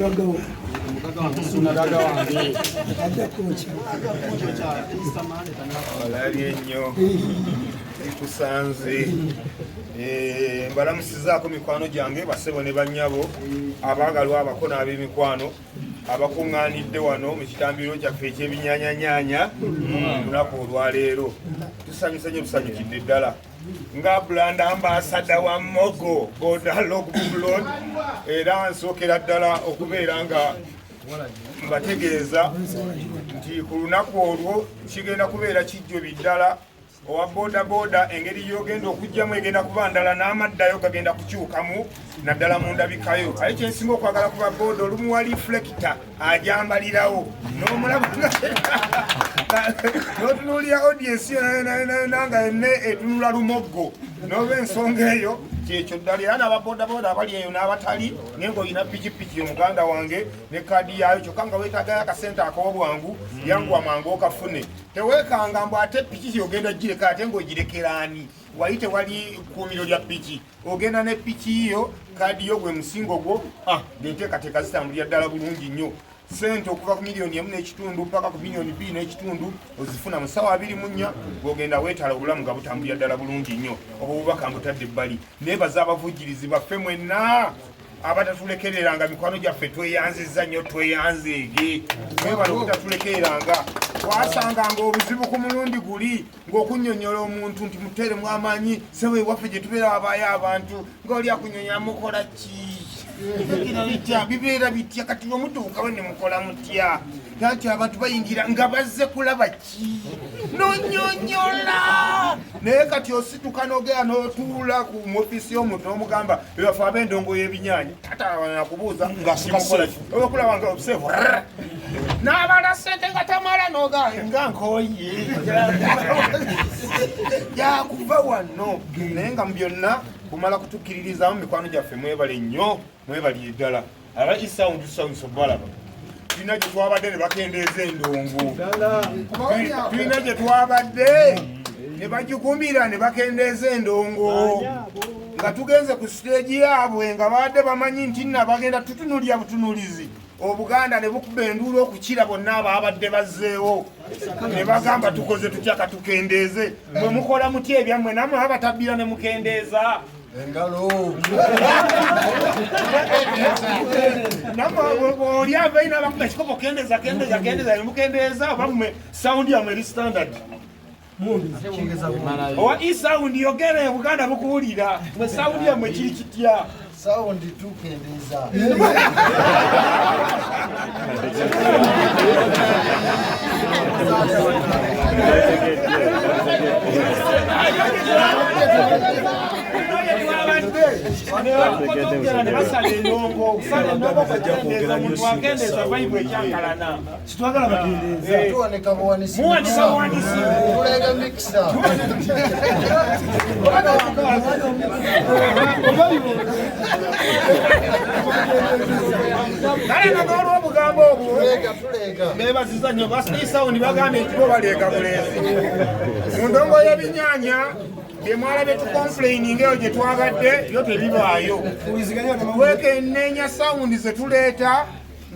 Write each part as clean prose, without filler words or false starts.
Mugaga wange. Olabye nnyo, ikusanze. Mbalamusizaako mikwano gyange, basebo ne bannyabo abaagalwa, abako n'ab'emikwano abakuŋŋaanidde wano mu kitambiro kyaffe eky'ebinyanyanyaanya. Olunaku olwaleero tusanyuse nnyo, tusanyukidde ddala nga brand ambassador wa Mogo Boda Logbook Loan. Era nsookera ddala okubeera nga mbategeeza nti ku lunaku olwo kigenda kubeera kijjobi ddala. Owa boda boda, engeri yogenda okugjamu egenda kuba ndala, n'amaddayo gagenda kukyukamu naddala mu ndabikayo. Aye kyensinga okwagala kuba boda, olumu wa reflector ajambalirawo n'omulaba n'otunuulira audience yonayonayona nga yonna etunula lumoggo. N'oba ensonga eyo kyekyo ddala. Era n'ababodaboda abali eyo n'abatali, naye ng'olina pikipiki, omuganda wange, ne kaadi yaayo, kyokka nga weetaagayo akasente ak'obwangu, yanguwa mangu okafune. Teweekanga mbu ate piki ogenda gireka, ate ng'ogirekeraani wali tewali kkuumiro lya piki. Ogenda ne piki yo, kaadi yo, gwe musingo gwo. Ng'enteekateeka zitambulira ddala bulungi nnyo. Sente okuva ku 1.5 miliyoni paka ku 2.5 miliyoni ozifuna mu ssaawa 24. Bw'ogenda weetala, obulamu nga butambulira ddala bulungi nnyo. Obwo bubaka mbutadde ebbali. Neebaza abavujjirizi baffe mwenna abatatulekereranga. Mikwano gyaffe, tweyanzizza nnyo, tweyanzeege, mwebale obutatulekereranga. Twasanganga obuzibu ku mulundi guli ng'okunnyonnyola omuntu nti muteeremu amaanyi, sebe ewaffe gye tubeera wabaayo abantu ng'oli akunyonyola, mukola ki, bigira bitya, bibeera bitya, kati bwemutuukawo ne mukola mutya, nti abantu bayingira nga bazze kulaba ki, nonyonyola. Naye kati osituka n'ogenda n'otuula ku ofiisi y'omuntu n'omugamba ebafe ab'endongo y'ebinyaanya, tatanakubuuza Ng'asuka. Okulaba nga obuseefu n'abala sente nga tamala, noga nga nkoye yakuva wano. Naye nga mu byonna kumala kutukkiririzaamu, mikwano gyaffe, mwebale nnyo, mwebalire ddala. Aba eSound, tusanyusa obalaba. Tulina gye twabadde ne bakendeeza endongo, tulina gye twabadde ne bagigumira ne bakendeeza endongo nga tugenze ku siteegi yaabwe, nga babadde bamanyi nti nna bagenda tutunulya butunulizi. Obuganda ne bukuba enduulu okukira bonna ababadde bazzeewo, ne bagamba, "Tukoze tutya? Katukendeeze." Mwe mukola mutya ebyammwe? Namwe abatabbira ne mukendeeza? Engalo. Namwe oli avayo n'abakuba ekikopo, "Kendeza, kendeza, kendeza," ne mukendeeza? Oba mmwe sound yammwe eri standard? Owa eSound, yogere, Buganda bukuwulira. Mwe sound yammwe kiri kitya? Sound tukendeeza. Nebakukotogera ne basala endongo. Okusala endongo kwekendeeza, omuntu akendeeza vibe ekyankalana. Kitwagala bakendeeza. Tuwanika buwanisi. Muwanika buwanisi. Tuleega mixer. Kale nga n'olwobugambo obwo, Tuleega, tuleega. Nebaziza nnyo basisawundi, bagambye nti bo baleega buleezi mu ndongo y'ebinyaanya. Byemwalabye tucomplaining eyo gye twabadde yo tebibaayo. Twekenneenya sound ze tuleeta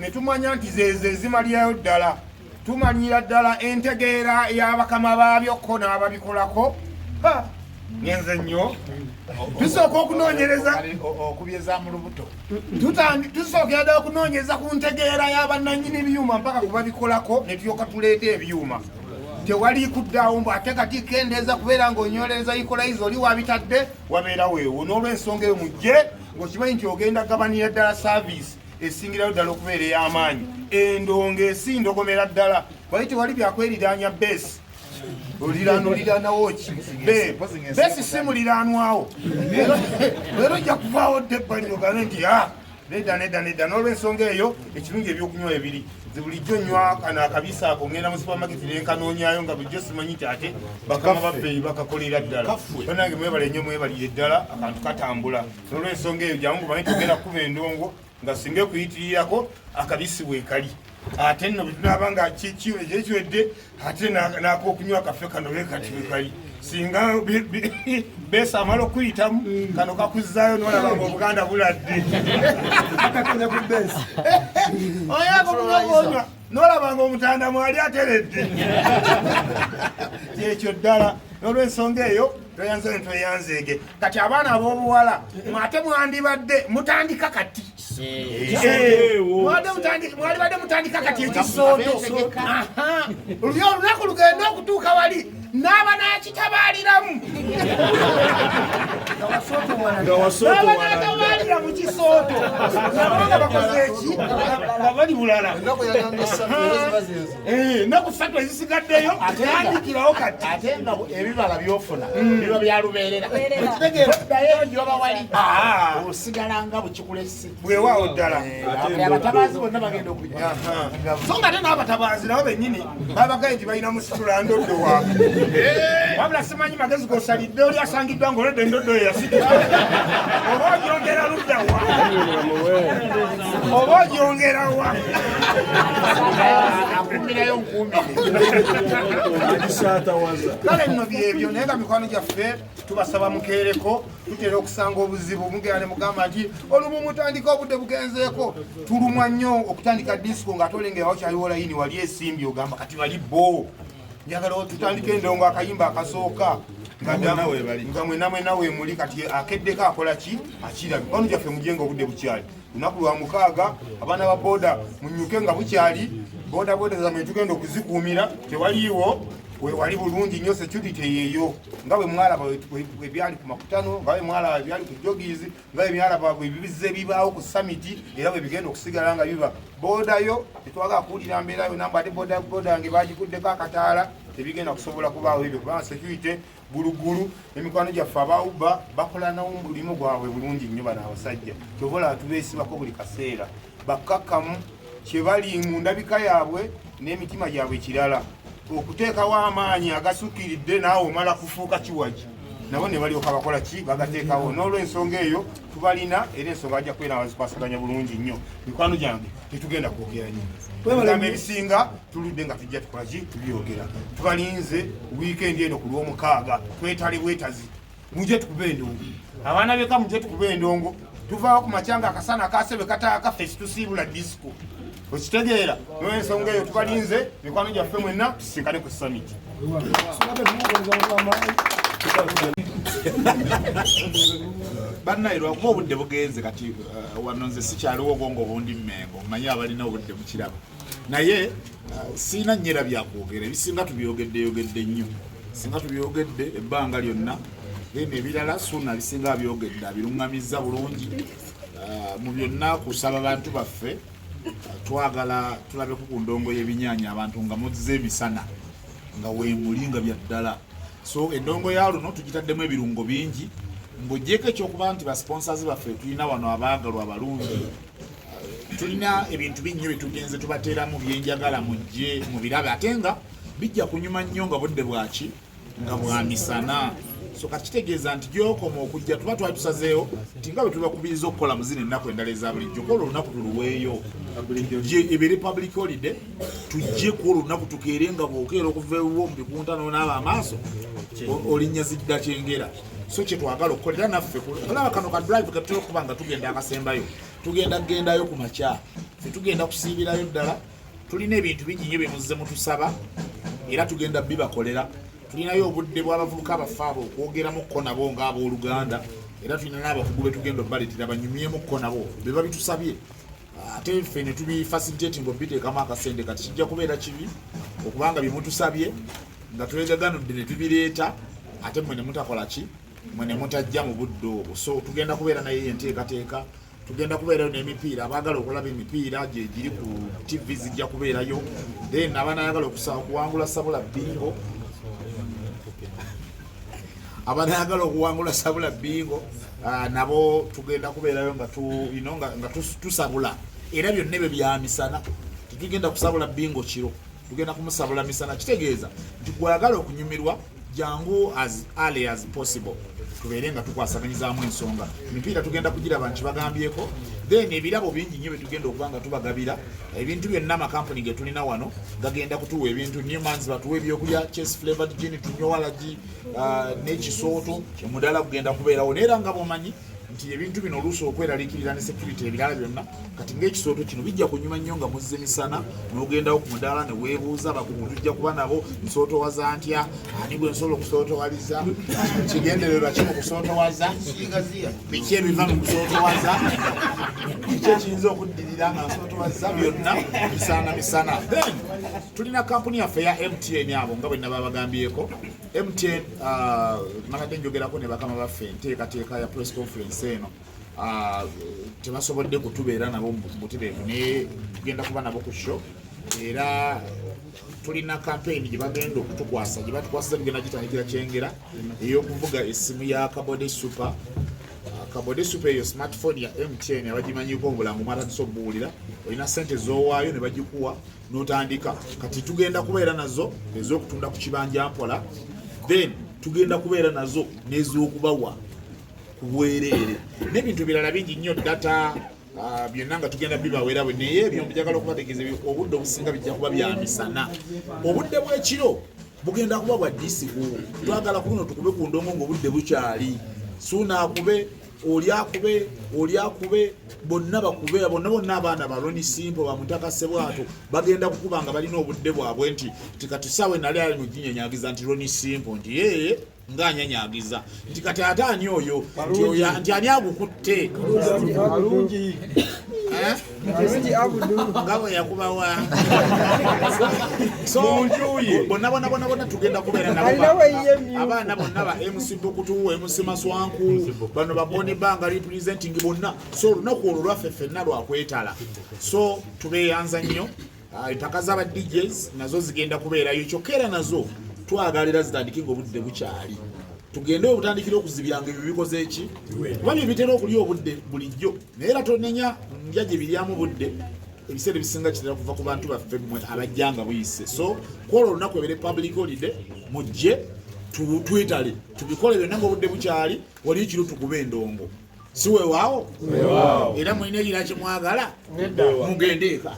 ne tumanya nti zezo ezimalirayo ddala. Tumanyira ddala entegeera y'abakama baabyo ko n'ababikolako. Ha, ngenze nnyo. Tusooka okunoonyereza. Okubyeza mu lubuto. Tusookera ddala okunoonyereza ku ntegeera y'abannannyini byuma mpaka ku babikolako, ne tulyoka tuleeta ebyuma. Tewali kuddaawo mbu ate kati kendeeza, kubeera ng'onyolereza equalizer oli wabitadde wabeera weewo. N'olwensonga eyo, mujje ng'okimanyi nti ogenda gabanira ddala service esingirayo ddala okubeera ey'amaanyi. Endongo esindogomera ddala, wali tewali byakweriraanya. Bass oliraana, oliraanawo ki? Bass si muliraanwawo. Leero ojja kuvaawo dde ebbali ogambe nti a nedda, nedda, nedda. N'olwensonga eyo, ekirungi ebyokunywa ebiri. Nze bulijjo nywa kano akabisi ako, ngenda mu supermarket nenkanoonyayo, nga bulijjo simanyi nti ate bakama baffe bakakolera ddala. Banange, mwebale nnyo, mwebalire ddala, akantu katambula. N'olwensonga eyo, jangu manyi tugenda kukuba endongo nga singa ekuyitirirako akabisi weekali. Ate nno bwetunaaba nga kiwedde, ate nakokunywa kaffe kano wekati wekali. Singa besa amala okuyitamu kano kakuzaayo nolaba nga Obuganda buladde. Akatonya ku besi. Oyako nolaba nga omutanda mwali ateredde. Kyekyo ddala. N'olwensonga eyo tweyanze ntweyanzeege. Kati abaana ab'obuwala mwate mwandibadde mutandika kati. Mwalibadde mutandika kati ekisooto. Luli olunaku lugenda okutuuka wali n'aba n'akitabaaliramu. N'aba n'atabaalira mu kisooto. Nabo nga bakoze eki? Nga bali bulala. Ennaku yagambye ssatu era ziba zeezo. Ennaku 3 ezisigaddeyo tandikirawo kati. Ate nga ebibala by'ofuna biba bya lubeerera. Okitegeera oddayo gy'oba wali osigala nga bukikulese. Bwewaawo ddala. Abatabaazi bonna bagenda okujja. So nga ate n'abatabaazi nabo bennyini babagaye nti balina musitula ndoddo waabwe. Wabula simanyi magezi g'osalidde oli asangiddwa ng'oledde endoddo ye yasigala. Oba ogyongera ludda wa? Oba ogyongera wa? Akuumirayo nkuumire. Kale nno byebyo, naye nga mikwano gyaffe tubasaba mukeereko. Tutera okusanga obuzibu mugenda ne mugamba nti olumu mutandika obudde bugenzeeko. Tulumwa nnyo okutandika disco nga tolengera wakyaliwo layini wali esimbye ogamba kati bali bo. Njagala tutandike endongo akayimba akasooka nga mwena mwena weemuli kati akeddeko akola ki akira. Mikwano gyaffe mujje nga obudde bukyali. Lunaku lwa mukaaga abaana ba boda munyuke nga bukyali. Boda boda zammwe tugenda okuzikuumira tewaliiwo wewali bulungi nnyo security yeeyo nga bwe mwalaba bwe byali ku makutano, nga bwe mwalaba byali ku jogizi, nga bwe mwalaba bwe bizze bibaawo ku summit, era bwe bigenda okusigala nga biba. Boodayo tetwagala kuwulira mbeera yonna mbu ate boda boda yange bagikuddeko akataala, tebigenda kusobola kubaawo ebyo kubanga security gulugulu. Emikwano gyaffe aba Uber bakola nawo mulimu gwabwe bulungi nnyo. Bano abasajja kyova olaba tubeesibako buli kaseera, bakkakkamu kye bali mu ndabika yaabwe n'emitima gyabwe kirala. Okuteekawo amaanyi agasukiridde naawe omala kufuuka kiwagi, nabo ne balyoka bakola ki bagateekawo. N'olwensonga eyo tubalina era ensonga bajja kubeera bazikwasaganya bulungi nnyo. Mikwano gyange tetugenda kwogera nnyo, ebigambo ebisinga tuludde nga tujja tukola ki tubyogera. Tubalinze wiikendi eno ku Lwomukaaga, twetale bwetazi, mujje tukube endongo. Abaana beka mujje tukube endongo. Tuvaawo ku makya nga akasana kasebe kataaka, ffe situsiibula disco, okitegeera? N'olwensonga eyo tubalinze mikwano gyaffe mwenna, tusisinkane ku summit. Bannaye lwakuba obudde bugenze kati wano nze sikyaliwo obwongo obundi mmengo mmanyi abalina obudde mukiraba, naye siina nnyera byakwogera. Ebisinga tubyogedde yogedde nnyo, singa tubyogedde ebbanga lyonna. Then ebirala Suuna bisinga abyogedde, abiruŋŋamizza bulungi. Mu byonna kusaba bantu baffe, twagala tulabeku ku ndongo y'ebinyaanya, abantu nga muzze emisana nga weemuli nga bya ddala. So endongo ya luno tugitaddemu ebirungo bingi, ng'ogyeko ekyokuba nti basponsors baffe tulina wano abaagalwa abalungi, tulina ebintu bingi nnyo byetugenze tubateeramu byenjagala mujje mubirabe, ate nga bijja kunyuma nnyo nga budde bwaki nga bwa misana. So kati kitegeeza nti gyokoma okujja tuba twali tusazeewo nti nga bwe tubakubiriza okukola mu zino ennaku endala eza bulijjo, kola olunaku tuluweeyo ebeere public holiday, tujje ku olwo olunaku tukeere nga bwokeera okuva ewuwo mu bikunta n'onaaba amaaso olinnya zidda Kyengera. So kyetwagala okukolera naffe olaba kano ka drive ketutera okuba nga tugenda akasembayo, tugenda kugendayo ku makya, ffe tugenda kusiibirayo ddala. Tulina ebintu bingi nnyo bye muzze mutusaba era tugenda bibakolera. Tulinayo obudde bw'abavubuka baffe abo okwogeramukko nabo ng'abooluganda, era tulina n'abakugu be tugenda obbaleetera banyumyemukko nabo be babitusabye, ate ffe ne tubifacilitating obiteekamu akasente. Kati kijja kubeera kibi okubanga byemutusabye nga twegaganudde ne tubireeta, ate mmwe ne mutakola ki, mmwe ne mutajja mu budde obwo. So tugenda kubeera naye enteekateeka, tugenda kubeerayo n'emipiira. Abaagala okulaba emipiira gyegiri ku TV zijja kubeerayo. Then abanayagala okuwangula sabula bingo, abanayagala okuwangula sabula bingo, nabo tugenda kubeerayo nga you know, nga tusabula. Era byonna ebyo bya misana, tetugenda kusabula bingo kiro, tugenda kumusabula misana. Kitegeeza nti gwagala okunyumirwa jangu as early as possible, tubeere nga tukwasaganyizaamu ensonga. Emipiira tugenda kugiraba nti bagambyeko. Then ebirabo bingi nnyo byetugenda okuba nga tubagabira. Ebintu byonna amakampuni ge tulina wano gagenda kutuwa ebintu. Newmans batuwa ebyokulya, Chess Flavored Gin tunywe walagi, n'ekisooto omudala gugenda kubeerawo. Naye era nga bwomanyi nti ebintu bino oluusi okweraliikirira ne security ebirala byonna, kati ng'ekisooto kino bijja kunyuma nnyo nga muzze misana n'ogendawo ku mudaala ne weebuuza abakugu tujja kuba nabo, nsootowaza ntya, ani gwe nsobola okusootowaliza, kigendererwa ki mu kusootowaza, biki ebiva mu kusootowaza, kiki ekiyinza okuddirira nga nsootowaza, byonna bisaana misana. Then tulina kampuni yaffe ya MTN, abo nga bwe nababagambyeko MTN. Nabadde njogerako ne bakama baffe enteekateeka ya press conference eno, tebasobodde kutubeera nabo mu butereevu, naye tugenda kuba nabo ku show. Era tulina campaign gye bagenda okutukwasa, gye batukwasiza, tugenda gitandikira Kyengera, ey'okuvuga essimu ya Kabode Super. Kabode Super eyo smartphone ya MTN abagimanyiko obulango mwatandise obuwulira. Olina sente z'owaayo ne bagikuwa n'otandika. Kati tugenda kubeera nazo ez'okutunda ku kibanja mpola, then tugenda kubeera nazo n'ez'okubawa ku bwereere n'ebintu birala bingi nnyo, data, byonna nga tugenda bibaweera bwe. Naye ebyo njagala okubategeeza, obudde obusinga bijja kuba bya misana. Obudde bw'ekiro bugenda kuba bwa disiko. Twagala ku buno tukube ku ndongo ng'obudde bukyali. Suuna akube, oli akube, oli akube, bonna bakube, bonna bonna. Abaana ba Ronnie Simple, bamutaka Sebwato bagenda kukuba nga balina obudde bwabwe, nti tikati saawe nali ali muginyanyagiza nti Ronnie Simple nti yeye ng'anyanyagiza nti kati ate ani oyo, nti oyo, nti ani agukutte. Kalungi. Eh? Kalungi Abudu. Nga bwe yakubawa. So bonna bonna bonna bonna tugenda kubeera nabo. Alina weyiye myu. Abaana bonna ba MC Bukutu, MC Maswanku, bano baboni banga representing bonna. So olunaku olwo lwaffe ffenna lwakwetala, so tubeeyanza nnyo. Empaka z'aba DJs nazo zigenda kubeerayo, kyokka era nazo twagala era zitandike nga obudde bukyali, tugende obutandikira okuzibiranga ebyo bikoze eki, kuba bye bitera okulya obudde bulijjo. Naye era tonenya ndya gye biryamu budde, ebiseera ebisinga kitera kuva ku bantu baffe mmwe abajja nga buyise. So kwolwo olunaku ebere public holiday, mujje twetale, tubikole byonna nga obudde bukyali. Wali ekiro tukube endongo, si weewaawo? Era mulina ekira kyemwagala, mugende eka.